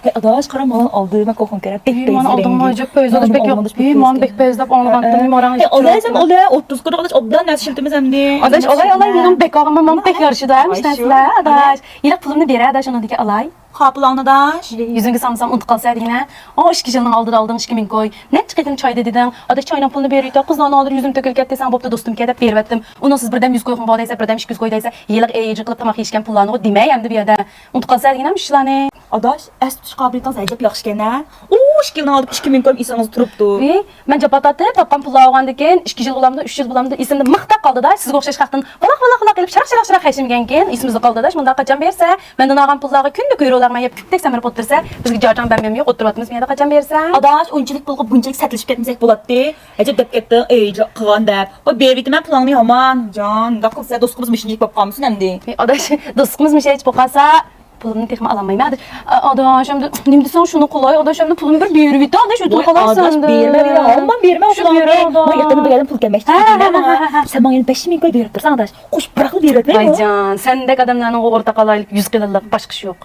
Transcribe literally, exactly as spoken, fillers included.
ھەي ئاداش، قارا، ماڭا ئالدى، مەن كوخۇن كېرەم. ھەي، مانا ئالدىڭمۇ ئەجەب پەيزا بەك. ھەي، مانا بەك پەيزا دەپ ئاڭلىغانتىم، ھەي. ئالايسەن، ئالاي، ئوتتۇز قىرىق ئاداش، ئوبدان نەرسە ئىشلىتىمىز ئەمدى. ئاداش، ئالاي، ئالاي، مېنىڭ بەك ئاغىم، ماڭا بەك يارىشىدۇ، ھە، مۇشۇ نەرسىلەر، ئاداش. ھېلىقى پۇلۇمنى بېرە، ئاداش، ئۇنىڭدىكى ئالاي. قاپىلاڭنى ئاداش. يۈزۈڭگە سالمىسام ئۇنتۇپ قالسا دېگىنە. ئۇ ئىككى يىلنىڭ ئالدىدا ئالدىڭ ئىككى مىڭ كوي. نەچچە قېتىم چايدا دېدىڭ. ئاداش، چاينىڭ پۇلىنى بېرىۋېتە. قىزلارنىڭ ئالدىدا يۈزۈم تۆكۈلۈپ كەتتى، سەن بوپتۇ دوستۇم ئىكەن دەپ بېرىۋەتتىم. ئۇنىڭسىز بىردەم يۈز كوي قىلىپ بار دەيسە، بىردەم ئىككى يۈز كوي دەيسە، ھېلىقى ئېيجى قىلىپ تاماق يېيىشكەن پۇللارنىغۇ دېمەي ئەمدى بۇ يەردە. ئۇنتۇپ قالسا دېگىنەم شۇلارنى. ئاداش، ئەستە تۇتۇش قابىلىيىتىڭىز ئەجەب ياخشىكەن ھە. ئۇ ئىككى يىلنىڭ ئالدىدا ئىككى مىڭ كوي ئېسىڭىزدە تۇرۇپتۇ. ئى، مەن جاپا تارتىپ تاپقان پۇللار بولغاندىكىن، ئىككى يىل بولامدۇ، ئۈچ يىل بولامدۇ، ئېسىمدە مىختاق قالدىدا، سىزگە ئوخشاش خەقتىن ۋالاق ۋالاق ۋالاق ئېلىپ، شاراق شاراق شاراق خەجلىمىگەنكىن، ئېسىمىزدە قالدىداش، مۇنداق قاچان بېرىسە؟ مەندىن ئالغان پۇللارغا كۈندە كۆرۈۋالارمەن يەپ، كۈپتەك سەمرىپ ئولتۇرسا، بىزگە جارجان بەرمەيمۇ يوق، ئولتۇرۇۋاتىمىز مۇ يەردە، قاچان بېرىسە؟ ئاداش، ئۇنچىلىك پۇلغا بۇنچىلىك سەتلىشىپ كەتمىسەك بولاتتى. ئەجەب دەپ كەتتىڭ، ئەي، جا-، قىلغان دەپ. ۋاي، بېرىۋېتىمەن پۇلۇڭنى، ھامان. جان، مۇنداق قىلسا، دوستلۇقىمىز مۇشۇنداق بولۇپ قالمىسۇن ئەمدى. ئى، ئاداش، دوستلۇقىمىز مۇشۇنداق بولۇپ قالسا، پۇلۇمنى تېخىمۇ ئالالمايمەن، ئاداش. ئا-، ئاداش، ئەمدى نېمە دېسەڭ شۇنى قىلاي، ئاداش، ئەمدى پۇلۇمنى بىر بېرىۋېتە، ئاداش، ئۆتۈپ قالايسەن ئاداش، ئەمدى. بېرىمەن، بېرىمەن، ھامان بېرىمەن شۇ پۇلۇڭنى. پۇلۇڭنى. مانا يېقىندا بىر يەردىن پۇل كەلمەكچى ئىدى، ھە، ھە، ماڭا. ھە، ھە، ھە. سەن ماڭا يەنە بەش مىڭ كوي بېرىپ تۇرساڭ، ئاداش. خوش، بىراقلا بېرىۋەتمەيمۇ. ۋايجان، سەندەك ئادەملەرنىڭ ئورتاق ئالايلىق يۈز قېلىنلىق، باشقا ئىش يوق.